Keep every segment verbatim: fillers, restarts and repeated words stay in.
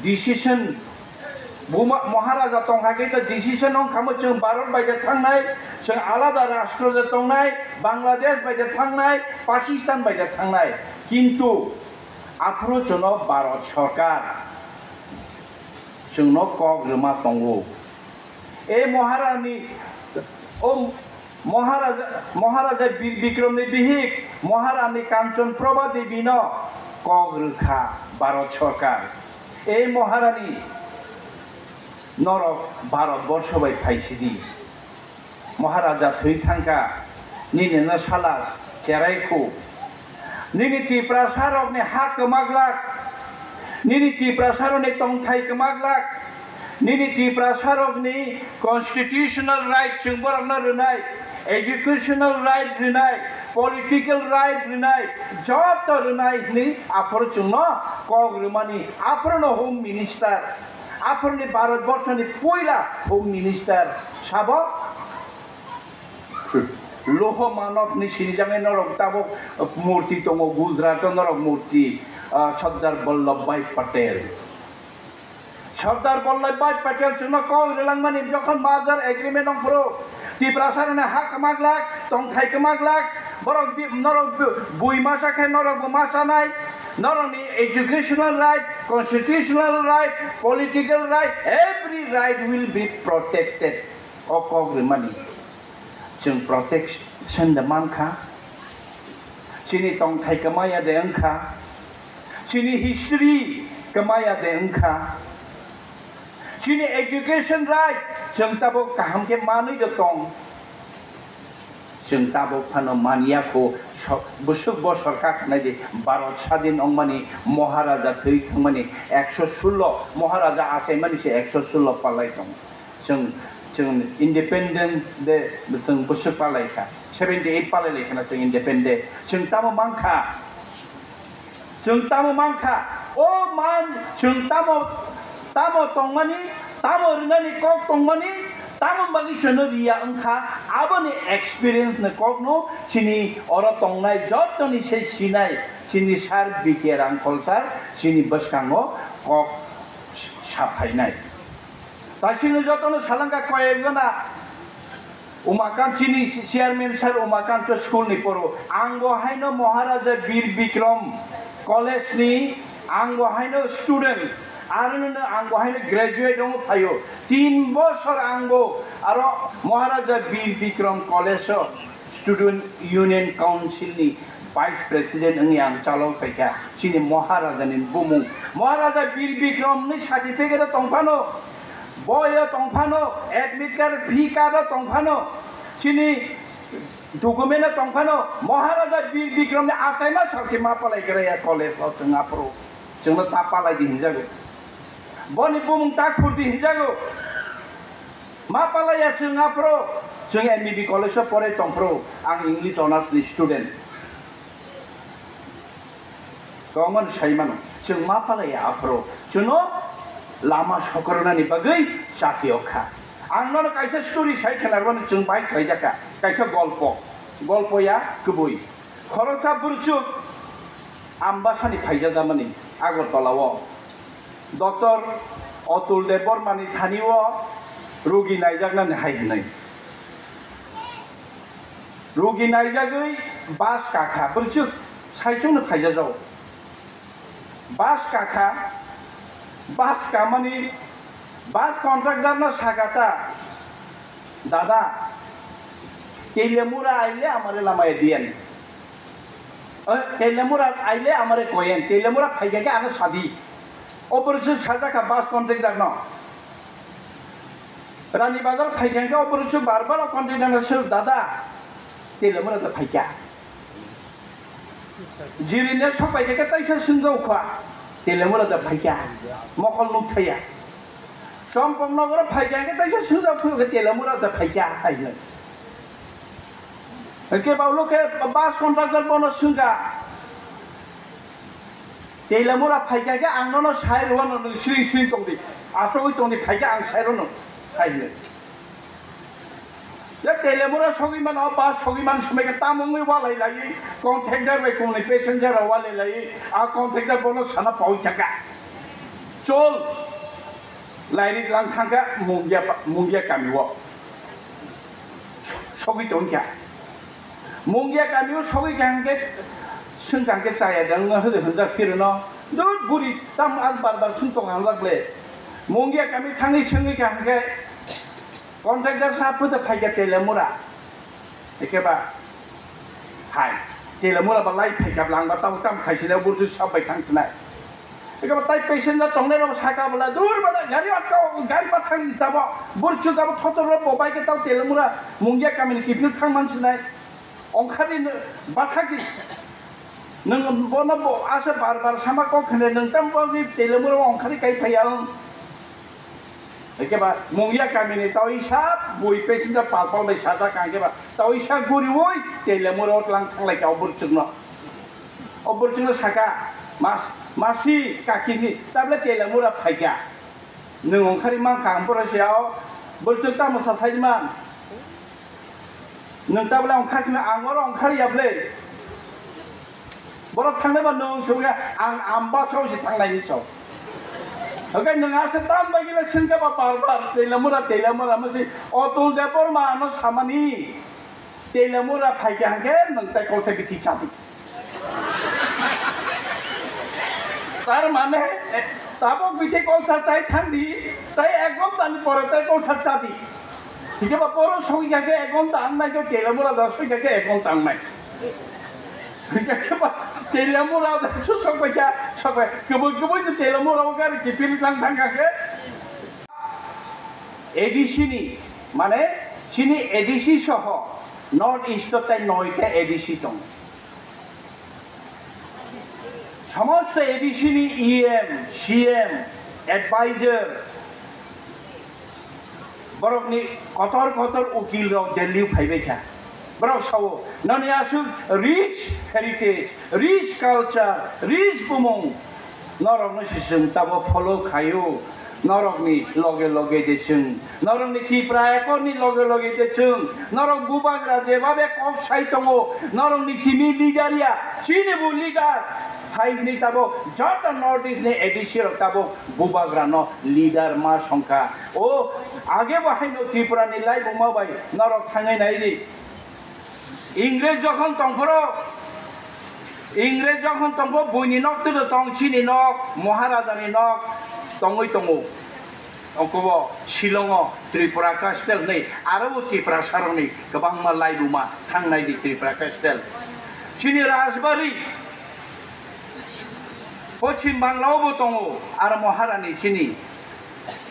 Decision, buma Maharaja tongkha khe to decision wngkha mo chwng Bharat bai de thangnai, chwng alada rashtra de tongnai, Bangladesh bai de thangnai, Pakistan bai de thangnai. Kintu aphuru chwngno Bharat sorkar chwngno kok rwma tongo. E Maharani, o Maharaja, Maharaja Bir Bikramni bihik Maharani Kanchan Prabha Devino kok rwkha Bharat sorkar. E Maharani, norok Bharat borsho bai phaisidi. Maharaja thwi thangkha, nini no sala cherai khu. Nini Tiprasa rokni ha kwmaglak, nini Tiprasa rokni tongthai kwmaglak, nini Tiprasa rokni constitutional right chwng borokno rwnai, educational right rwnai, political right rwnai, joto rwnai hwnwi aphuru chwngno kok rwmani, aphuru no Home Minister, aphuruni Bharat borshoni puila Home Minister sabo. Loha Manav ni sinijaknai norok tabuk murti tongo, Gujarat o norok murti, ah, Sardar Vallabhbhai Patel. Sardar Vallabhbhai Patel chwngno kok rwlangmani jokhon merger agreement wngphuru Tiprasa rokni ha kwmaglak, tongthai kwmaglak, borok bi-, norok bi-, bui masa khe norok bo masanai, norokni educational right, constitutional right, political right, every right will be protected. O kok rwmani chwng protection de mankha, chini tongthai kwmaya de wngkha, chini history kwmaya de wngkha, chini education right chwng tabuk kaham khe manwi de tong. Chwng tabuk phano manya kho, so-, bwswk bosor kakhnai di Bharat sadin wngmani, Maharaja thwi thangmani ekso sullo, Maharaja achaimani se ekso sullo palai tongo. Chwng, chwng Independence Day chwng bwswk palai kha, seventy eight palai lai khana chwng Independence Day. Chwng tamo mankha? Chwng tamo mankha? O man, chwng tamo, tamo tongmani, tamo rwnani kok tongmani, tamo bagwi chwngno riya wngkha? Aboni experience ni kokno chini oro tongnai jotoni se sinai, chini sir B K Rangkhol sir chini bwskango kok saphainai. Taisingno jotono salangkha koyekjona Umakant chini chairman sir Umakant school ni poro. Ang bo haino Maharaja Bir Bikram College ni ang bo haino student. Aro no ang bo haino graduate ong phaio. Tin bosor ang bo aro Maharaja Bir Bikram College o Student Union Council ni Vice President wngwi ang chalok phaikha, chini Maharajani bumung. Maharaja Bir Bikramni certificate o tongphano, boi o tongphano, admit card, fee card o tongphano, chini document o tongphano, Maharaja Bir Bikramni achaima sakchi ma palai khe ya college o chwng aphuru. Chwngno ta palai di hinjago. Boni bumung ta khur di hinjago. Ma palaiya chwng aphuru, chwng M B B college o porai tongphuru, ang English honours ni student. Tongmani sai mano, chwng ma palaiya aphuru, chwngno lama sokornani bagwi chati okha. Ang nono kaisa story sai khnarwani chwng bai khlaijakha, kaisa golpo, golpo ya kwbui. Khoroksa bwrwchuk Ambasani phaijak damani Agartala o Doctor Atul Debbarma ni thani o rugi naijaknani hai hwnwi. Rugi naijagwi bus kakha, bwrwchuk saichungno phaijajago. Bus kakha, bus kamani bus contractor no sakha ta, "Dada, Teliamura aile amare lamaya diyan." Eh, Teliamura aile amare koyen, Teliamura phaikha khe ano sadi. O bwrwchuk sajak kha bus contractor no. Rani Bazar phaikha khe o bwrwchuk bar bar o contractor no sir, "Dada, Teliamura da phaikha." Jirinya sok phaikha khe taisa swngjak kha, "Teliamura da phaikha." Mokol nuk thaya. Chompok nogoro phaikha khe taisa swngjak kha, "Teliamura da phaikha," hai hwnwi. Hwnkhe ba ulo khe bus contractor bono swngkha, "Teliamura phaikha khe ang nono sai rwano, nwng sring sring tongdi, achugwi tongdi, phaikha ang sai rwno," hai hwnwi. Je Teliamura sogwi mano, bus sogwi mano, somai khe tamo wngwi walai laiwi, contractor bai kongni passenger rok walai laiwi, a contractor bono sana paui thangkha. Chol lairi lang thangkha Mungia, Mungia kami o sogwi tongkha. Mungia kami o sogwi kha hwnkhe swngkha hwnkhe chaya de wngno hwdwi hwnjak phirwno. Dut buri tam ang bar bar swng tong hamjak le. Mungia kami thangwi swngwi kha hwnkhe contractor sa phuto phaikha Telemura. Ekeba hai Telemura ba lai phaikha bwla ang ba tamo tam khaisina burju sab bai thang sinai. Ekeba tai passenger tongnai rok saka bwla dur bana gari atka gari bathang tabo burju tabo thotor rok bo bai ke tau Telemura Mungia kamini kiphil thang man sinai. Ongkhari bathakdi. Nwng bono bo asa bar bar sama kok khne nwng tam bo ni Telemura ongkhari kai phaiya wng. Ekeba Mungia kamini tawisa bui passenger pal pal bai sajak ang keba tawisa guriwi Telemura o tlang thanglai ka o burchukno. O burchukno saka mas masi kakini tablet Telemura phaikha. Nwng ongkhari mankha ang borok se o burchuk tamo sa saidi man. Nwng tabla ongkhar khna ang oro ongkhar ya ble. Borok thangnai ba nwng sungya ang amba sao si thangnai ni sao. Oke nwng asa tam bai gila singka ba bar bar Telemura Telemura masi Otul Debbarma no samani Telemura phaikha hangke nwng tai kolsa bithi chati. Tar mane tabok bithi kolsa chai thangdi tai ek ghonta ni pore tai kolsa chati. Hingke ba poro soi kha khe ek ghonta ang nai khe Telemura da soi kha khe ek ghonta ang nai. Hingke ba Telemura da su sok bai kha sok bai keboi keboi ni Telemura o gari kiphil lang thang kha khe. A D C ni mane chini A D C soho North East o tai noita A D C tongo. Somosto A D C ni E M, C M, advisor, borokni kotor kotor ukil rok Delhi o phaibai kha. Borok sao, noni aswk rich heritage, rich culture, rich bumung, norokno se chwng tabo follow khaio. Norokni loge loge de chwng, norokni Tipra Accord-ni loge loge de chwng, norok bubagra jebabe kok sai tongo, norokni simi leader ya, chini bo leader. Hai hwnwi tabok joto North East-ni A D C rok tabok bubagrano leader ma songkha. O, age bo haino Tripura-ni laibuma bai norok thangwi nai di. Ingrej jokhon tongphoro, Ingrej jokhon tongpho buini nok twibo tong chini nok, Maharajani nok tongwi tongo. Ongkobo Shillongo Tripura Castle hwnwi, aro bo Tiprasarokni kwbangma laibuma thangnai di Tripura Castle. Chini Rajbari Pochim Bangla-o bo tongo, aro Maharani chini,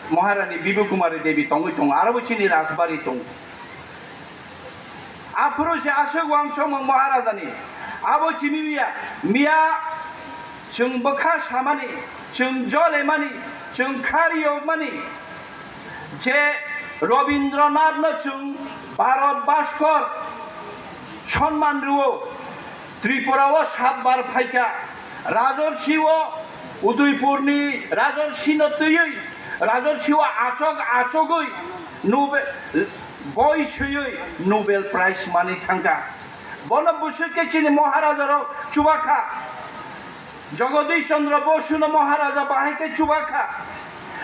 Maharani Bibu Kumari Devi tongwi tongo, aro bo chini Rajbari tongo. Aphuru se aswk wansukmung Maharajani. Abo chini miya, miya chwng bwkha samani, chwng jolemani, chwng khariyokmani, je Rabindranathno chwng Bharat Bhaskar sonman rwo, Tripura-o satbar phaikha, Rajorsi-o Udaipurni Rajorsino twiwi, Rajorsio achok achogwi Nobel, boi swiwi Nobel Prize mani thangkha. Bono bwswk khe chini Maharajarok chubakha. Jagadish Chandra Bosuno Maharaja bahai khe chubakha.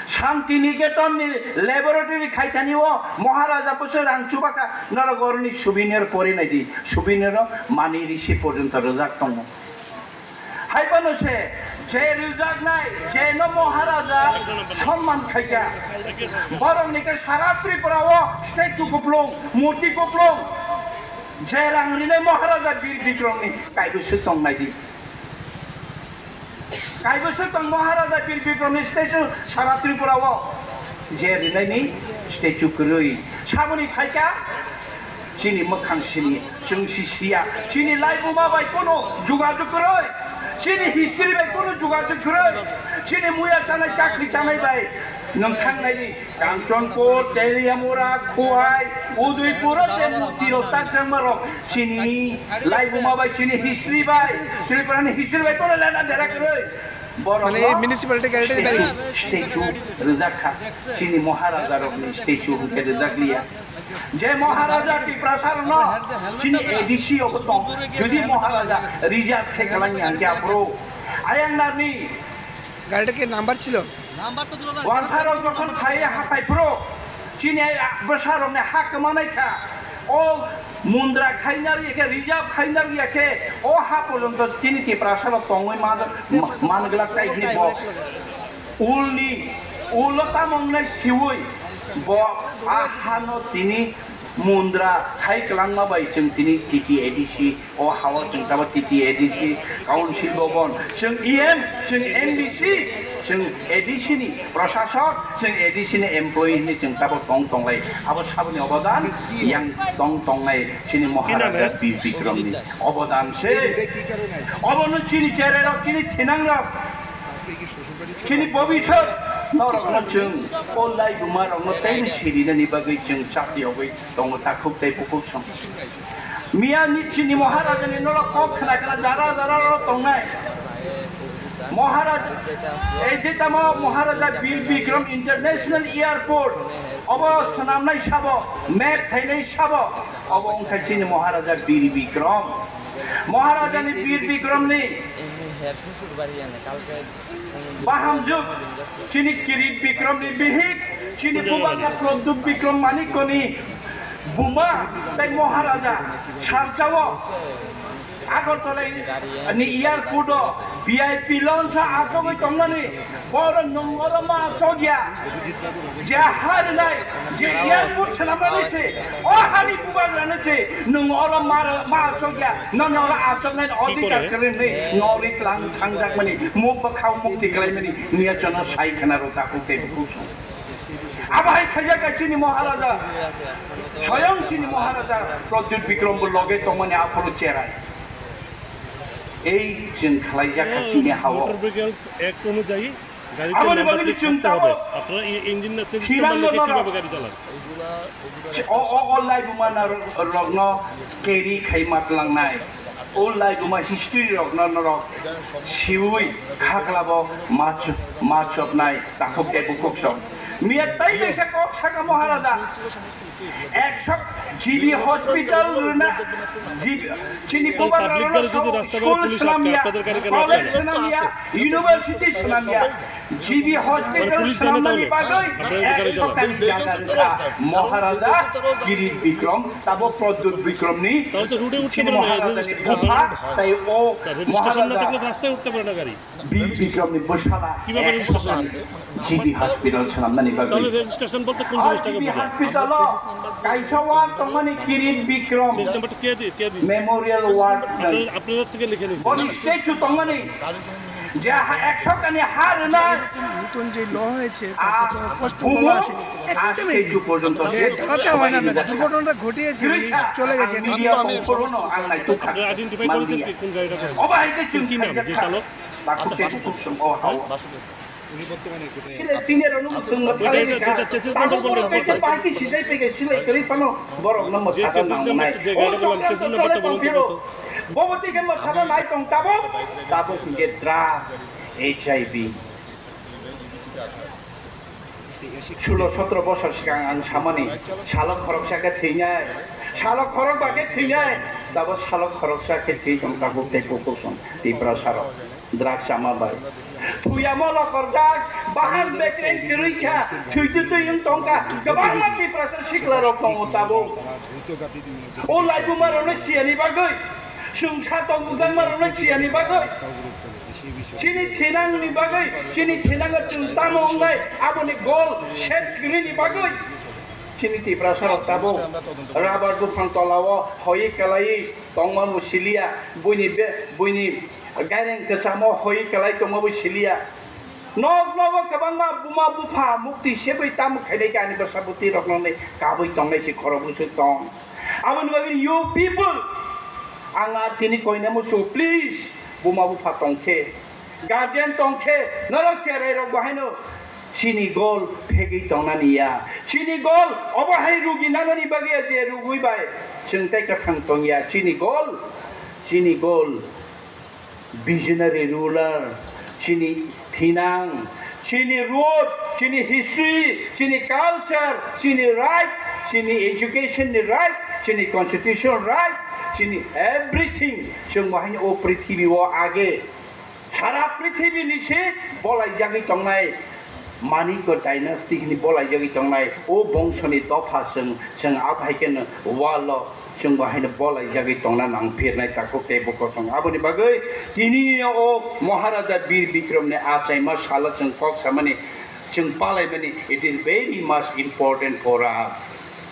Shanti Niketonni laboratory khaithani-o Maharaja bwswk rang chubakha. Norok oroni souvenir pori naidi. Souvenir-o mani risi porjonto rwjak tongo. Hai phano se, je rwjaknai, jeno Maharaja sonman khaikha, borokni khe sara Tripura-o statue kuplung, murti kuplung, je rang rinai Maharaja Bir Bikromni kaibo swk tong naidi. Kaibo swk tong Maharaja Bir Bikromni statue sara Tripura-o, je rinaini statue kwrwi. Saboni phaikha, chini mwkhang sini, chwng si siya. Chini laibuma bai kono jugajug kwrwi. Chini history bai kono jugajug kwrwi. Chini muya chanai, chakri chanai bai nwng thang naidi. Kanchanpur, Teliamura, Khowai, Udaipur, Tengmur, Tirok, Takjangmarok. Chini laibuma bai, chini history bai, Tripurani history bai kono lena dera kwrwi. Borok mane no municipality character bai statue rwjak kha. Chini Maharaja rokni statue hwnkhe rwjak liya. Je Maharaja Tiprasa rokno chini A D C obo tong. Jodi Maharaja reserve khe kwlangya hwnkhe aphuru ayang narni গাড়িটা কি নাম্বার ছিল? Wansarok jokhon phai haphai phuru chini bwsarokni ha kwmanai kha. O mundra khaina rwya khe, reserve khaina rwya khe, o ha porjonto chini Tiprasarok tongwi man, man glak tai hwnwi bo ulni, ulo tamo wngnai siwi bo a hano tini mundra khai kwlangma bai chwng tini T T A D C, o hao chwng tamo T T A D C council bobon, chwng E M, chwng M D C, chwng A D C ni proshasok, chwng A D C ni employee hinwi chwng tamo tong tonglai. Abo saboni obodan yang tong tongnai chini Maharaja Bir Bikram ni obodan se. Obono chini cherai rok, chini thinang rok, chini bobisot norokno chwng o laibuma rokno tei sirinani bagwi chwng chati yogwi tongo takhuk tei bukhuk song. Miya ni chini Maharaja ni norok kok khna khna jara jara rok tongnai. Maharaja, ei je tamo Maharaja Bir Bikram International Airport, obo swnamnai sabo, map khainai sabo, obo wngkha chini Maharaja Bir Bikram. Maharaja ni Bir Bikram ni Bahamjwk, chini Kirit Bikram ni bihik, chini bubagra Pradyut Bikram Manikya ni buma tei Maharaja salsao Agartala ni airport o V I P lounge o achogwi tongnani, boro nwng oro ma achogya. Je ha rwnai, je airport swnamnani se, o hani bubagrano se, nwng oro ma, ma achokya, nono oro achoknai adhikar kwrwi hwnwi norwi tlang thangjakmani, muk bwkhao mukti kwlaimani, miya chono sai khna rw takhuk tei bukhuk song. Abo hai khaijak kha chini Maharaja, soyong chini Maharaja Pradyut Bikram bo loge tongmani aphuru cherai. Ei chwng khlaijak kha chini hao. Motor Vehicles Act অনুযায়ী গাড়িতে Aboni number bagwi plate chwng থাকতে হবে। Tamo আপনারা এই ইঞ্জিন না চেঞ্জ করলে thinang কে no কিভাবে গাড়ি চালান? O, o, o laibuma na rokno carry khai ma tlangnai. O laibuma history rokno norok siwi khaklabo ma ch-, ma chopnai takhuk tei bukhuk song. Miya tai kaisa kok saka Maharaja. Ekshok G B hospital rwna, G B, chini bubagra rwna school swnamya, college swnamya, university swnamya. G B hospital swnamnani bagwi ekshok tani jaga rwkha Maharaja Kirit Bikram, tabo Pradyut Bikram ni chini Maharaja ni bupha, tai o Maharaja রাস্তায় উঠতে পারে না গাড়ি। Bir Bikram ni bwsala কিভাবে registration? G B hospital swnamnani bagwi. তাহলে রেজিস্ট্রেশন বলতে কোন O জিনিসটাকে G B বোঝায়? Hospital o kaisa ward tongmani Kirit Bikram সিস্টেমটা কে দিয়ে, কে দিয়েছে? Memorial Ward. আপনারা, আপনারা থেকে লিখে নিয়েছেন। Boni statue tongmani je ha ekshok tani ha rwna. নতুন যে ল হয়েছে, তাতে তো স্পষ্ট বলা আছে, একদমই আজ পর্যন্ত যে ধারাতে হয় না, না, দুর্ঘটনাটা ঘটিয়েছে, উনি চলে গেছেন। Media kok phuru no ang naitukha. আপনারা আইডেন্টিফাই করেছেন কি কোন গাড়িটা? Obo hai khe chwng কি নাম, যে চালক? Takhuk tei bukhuk song o hao. উনি বর্তমানে কোথায় আছেন? Sile tini rok no chwng no thalai kha. Tabuk borok kaisa party sijai phaikha, sile kwrwi phano borok no mwthangna nangnai. O chokram to chole tongphiro. Bobo tike mwthangna nai tong tabuk. Tabuk hwnkhe drug, H I V. Sulo sotro bosor swkang ang samani, salo khoroksa khe thwinai, salo khorokba khe thwinai, tabuk salo khoroksa khe thwi tong tabuk tei bukhuk song Tiprasa rok. Drug chama bai. Thuyamo lokorjak, bahan bekreng kwrwi kha, thwi twi twi wng tong kha, kwbangma Tiprasa sikla rok tongo tabuk. O laibuma rokno siyani bagwi, chwngsa tong bujangma rokno siyani bagwi, chini thinang ni bagwi, chini thinango chwng tamo wngnai, aboni goal set kwrwi ni bagwi, chini Tiprasa rok tabuk rubber buphang tola o hoiwi kwlaiwi tongma bo siliya, buini be-, buini gaireng kwchamo hoi kwlai tongma bo siliya. Nok nogo kwbangma buma bupha mukti sebwi tamo khainai khe ani bwsa bwtwi rokno ni kabwi tongnai se khorok bwswk tong. Aboni bagwi you people, ang a tini koina muchungo, please, buma bupha tong khe, guardian tong khe, norok cherai rok bo haino chini goal phegwi tongnani ya. Chini goal obo hai rugi nanani bagwi ya, je rugwi bai chwng tei kwthang tong ya. Chini goal, chini goal, visionary ruler, chini thinang, chini root, chini history, chini culture, chini right, chini education ni right, chini constitution right, chini everything. Chwng bo haino o prithibi o age Sara prithibini se bolaijagwi tongnai, Manikya dynasty hwnwi bolaijagwi tongnai, o bongsoni dopha chwng, chwng abo hai kheno walo chwng bo haino bolaijagwi tongna nang phirnai takhuk tei bwkhok chwng. Aboni bagwi tini o Maharaja Bir Bikramni achaima salo chwng kok samani, chwng palaimani, it is very much important for us.